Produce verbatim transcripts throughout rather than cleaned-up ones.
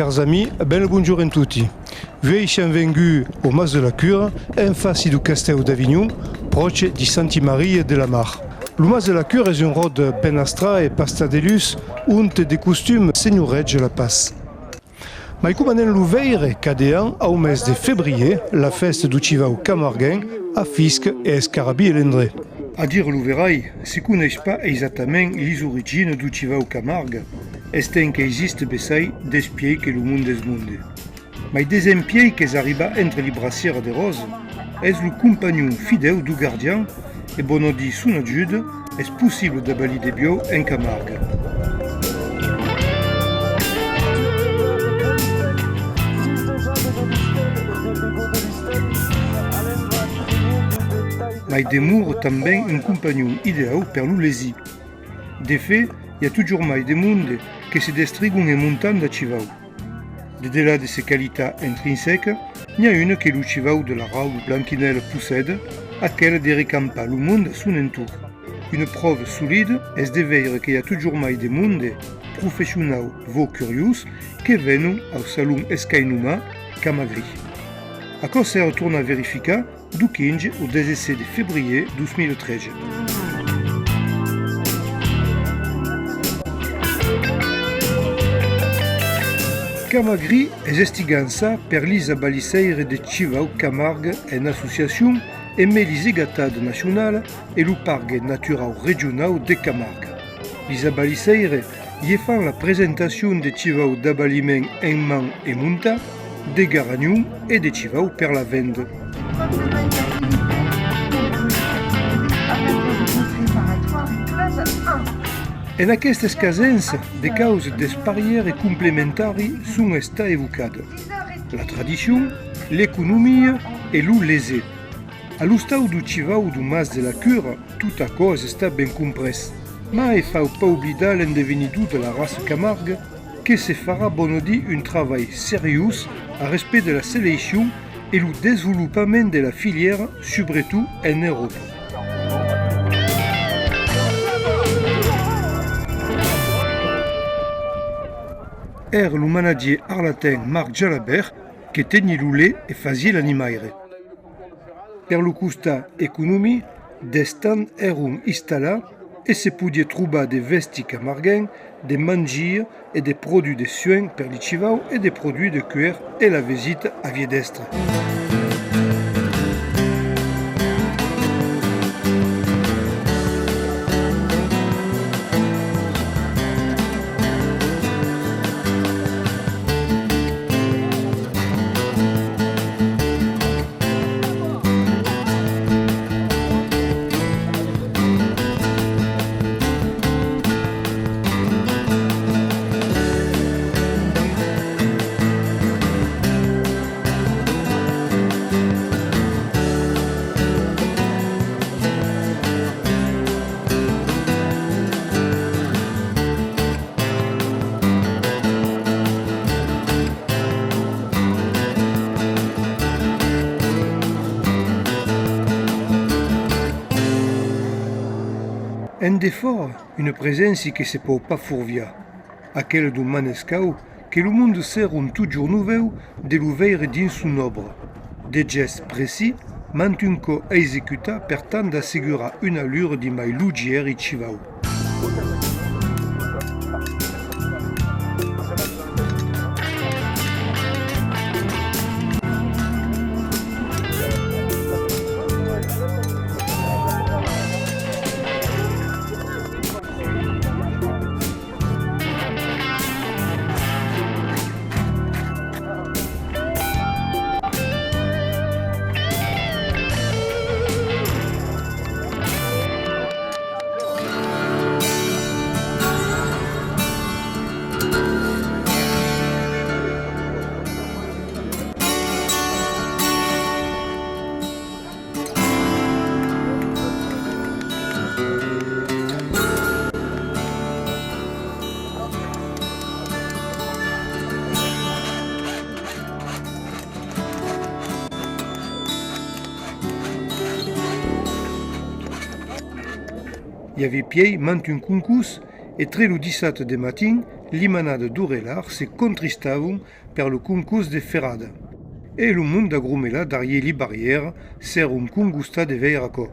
Cars amics, ben lo bonjorn en toti. Vuei siam venguts au Mas de la Cura, en faci dau castèu d'Avinhon, pròche di Santi Maria de la Mar. Lo Mas de la Cura es un ròde ben astrat e pastat de lutz, onte de costum senhoreja la patz. Mai coma anem lo veire cada an au mes de febrier, la fèsta dau chivau camarguenc afisca e escarabia l'endrech. A dire lo verai, se coneish pas exactament lis originas dau chivau camargue, estent qu'existe bessai despiei que lo monde es monde. Mai desempiei qu'es arribat entre li bracièras de Ròse, es lo companhon fidèu dau gardian e, bona dins son ajuda, es possible d'avalir de buòu en Camargue. Mai demora tanben un companhon ideau per lo lesir. De fach, i a totjorn mai de monde que se destrigon en montant a chivau. De delà de ses qualitats intrinsecas, n'i a una que lo chivau de la rauba Blanquinèla possèda, aquela de recampar lo monde a son entorn. Una pròva solida es de veire que i a totjorn mai de monde, professionau o curiós, que venon au salon escainomat Camagri. Aquò s'èra tornat verificat dau quinze au dètz-e-sèt de febrier dos mila tretze. Camagri es estigançat per lis abalisseires de chivau camargue en associacion emé lis Egatadas nacionalas e lo Pargue Naturau Regionau de Camargue. Lis abalisseires i fan la presentacion de chivau d'abaliment en man e montat, de garanhons e de chivau per la venda. En aquesta escasença, de causas desparièras e complementàrias son estadas evocadas: la tradicion, l'economia e lo leser. A l'ostau dau chivau dau Mas de la Cura, tot aquò es estat ben comprés. Mai fau pas oblidar l'endevenidor de la raça camarga, que se farà, bona dins, un travalh seriós a respècte de la seleccion e lo desvolopament de la filièra, subretot en Euròpa. Èra lo managier arlatenc Marc Jalabert que teniá lo lait e fasiá l'animaire. Per lo costat economic, d'estands èran installats e se podiá trobar de vèsti camarguenc, de manjar e de produits de suenh per li chivaus e de produits de cuèr e la vesita aviá d'èstre. En defòra, una preséncia que se pòu pas forviar, aquela dau manescau que lo monde serón totjorn novèu de lo veire dins son òbra. De gèsts precís, mantun còp executats per tant d'assegurar una allura di mai logièr i chivaus. I aviá pièi mantun concors E tre lo dissabte de matin, li manadas d'Orelar se contristavan per lo concors de ferrada. E lo mond agromelat darrier li barrièras s'èran congostat de veire aquò.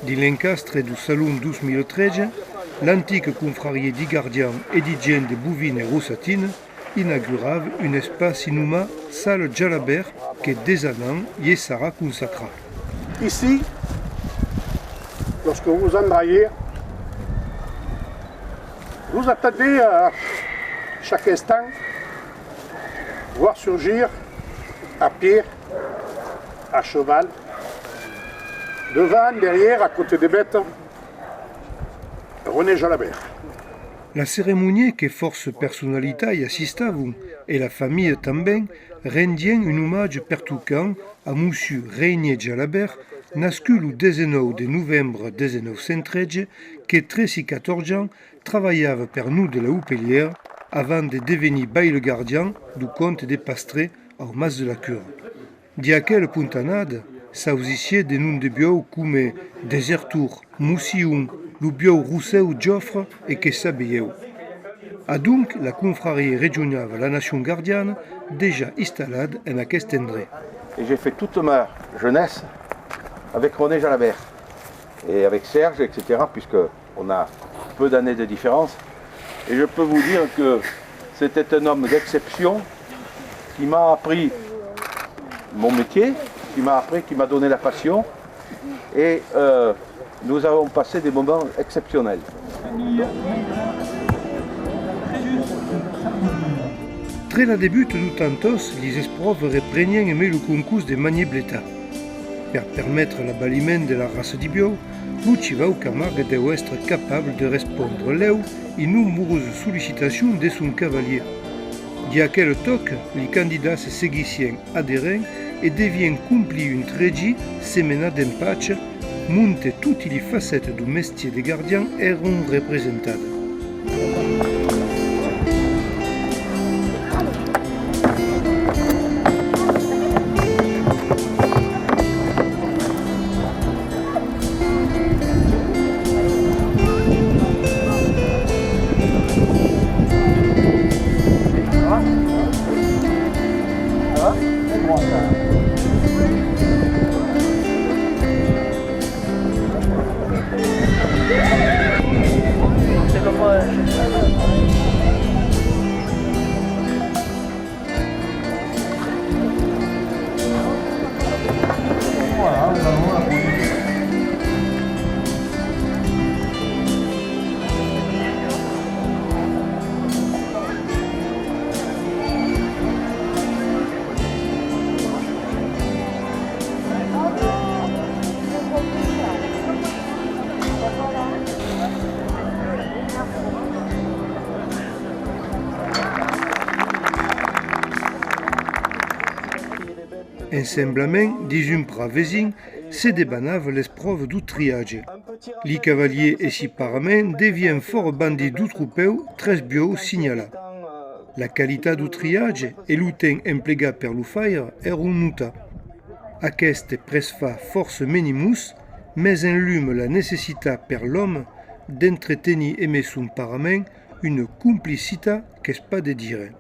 Dins l'encastre dau Salon dos mila tretze, l'antica confrariá di gardians e di gents de Bovina e Rossatina inaugurava un espaci nomat Sala Jalabert que desenhant i serà consacrat. Ici, lorsque vous entrez, vous attendez, euh, chaque instant, voir surgir à pied, à cheval, devant, derrière, à côté des bêtes, René Jalabert. La ceremonia, que fòrça personalitats i assistavan, e la familha tanben, rendián un omatge pertocant a Mossur René Jalabert, nascut lo dètz-e-nòu de novembre dètz-e-nòu cent tretze, que tres e quatòrze ans trabalhava per nos de la Upelièra avant de devenir baile gardian dau comte de Pastré au Mas de la Cura. Dins aquela pontanada, s'ausissiá de noms de buòus coma Desertor, Mossillon, lo buòu Rossèu Jòfre e que sabe ieu. Adonc, la confrariá rejonhava la nacion gardiana dejà installada en aqueste endrech. Et j'ai fait toute ma jeunesse avec René Jalabert et avec Serge, et cetera, puisque on a peu d'années de différence. Et je peux vous dire que c'était un homme d'exception qui m'a appris mon métier, qui m'a appris, qui m'a donné la passion. Et, euh, nous avons passé des moments exceptionnels. Tre la debuta dau Tantòs, lis espròvas reprenián emé lo concors de Manier Bletà. Per permetre l'abaliment de la raça di buòu, lo chivau Camargue deu èstre capable de respondre lèu i nombrosas sollicitacions de son cavalier. Dins aquela tòca, li candidats se seguissián aderent e devián complir un tregi semenat d'empachas monte toti li facetas dau mestier de gardian èran representadas. Ensemblament, dins un prat vesin, se debanava l'espròva dau triatge. Li cavaliers e si paraments devián fòra bandits dau tropèu tres buòus signalats. La qualitat dau triatge e lo temps emplegat per lo faire èran notats. Aqueste presfach fòrça menimós mes enluma la necessitat per l'òme d'entretenir emé son parament una complicitat qu'es pas de dire.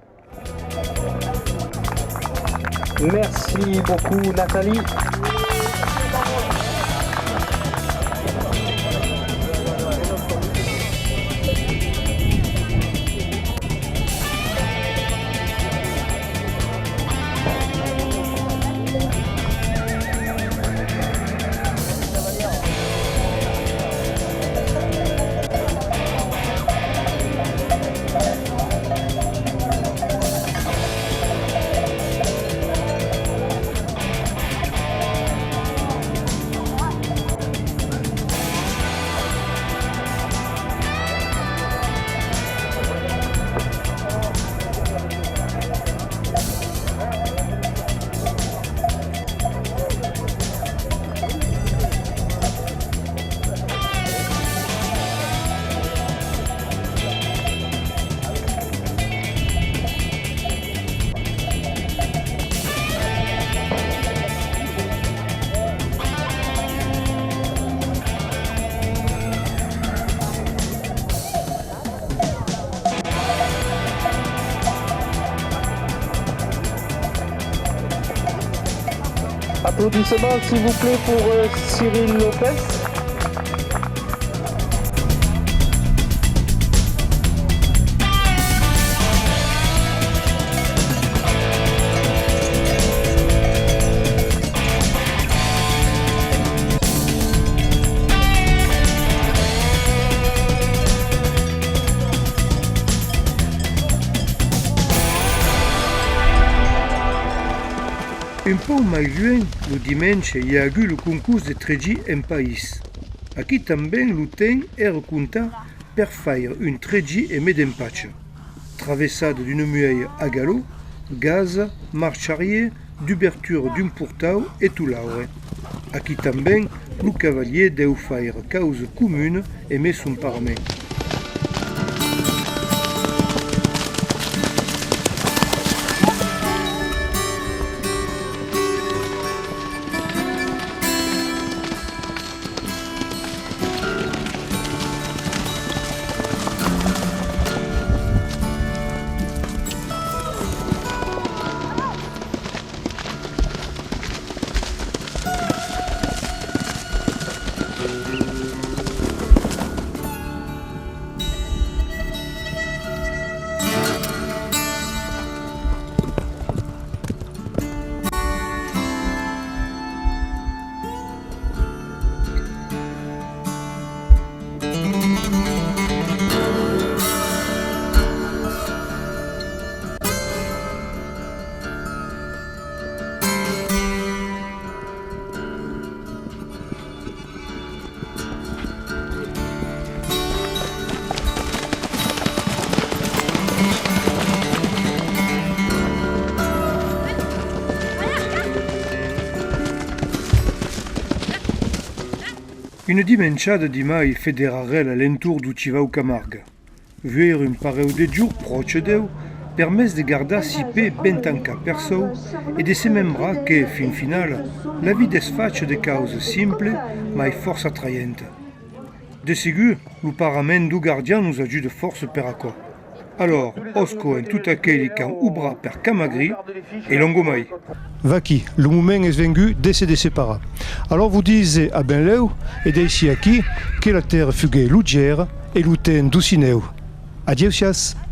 Merci beaucoup, Nathalie. Applaudissements, s'il vous plaît, pour, euh, Cyril Lopez. Un pauc mai luènh, lo dimenge, i a agut lo concors de tregir en país. Aquí tanben lo temps èra comptat per faire un tregir en mes d'empacha. Traversada d'una muèia a galop, gasa, marcha arrièr, dubertura d'un portau e tot l'aure. Aquí tanben, lo cavalièr deu faire causa comuna emé son parament. Una dimenjada de mai federarèl a l'entorn deu Chivau Camarga. Vuèire un pareu de jorns pròche d'eu permet de gardar si pè ben tancat per sòu e de se membrar que, fin finala, la vida es facha de causas simplas, mai fòrça atraentas. De segur, lo parament deu gardian nos ajuda fòrça per aquò. Alòr, òsco en tot aqueli qu'an obrat per Camagri e longomai! Vaquí, lo moment es vengut de se desseparar. Alòr vos dise a benlèu e daissi aquí que la tèrra fuguèt lotgièra e lo temps docinèu. Adieu siatz!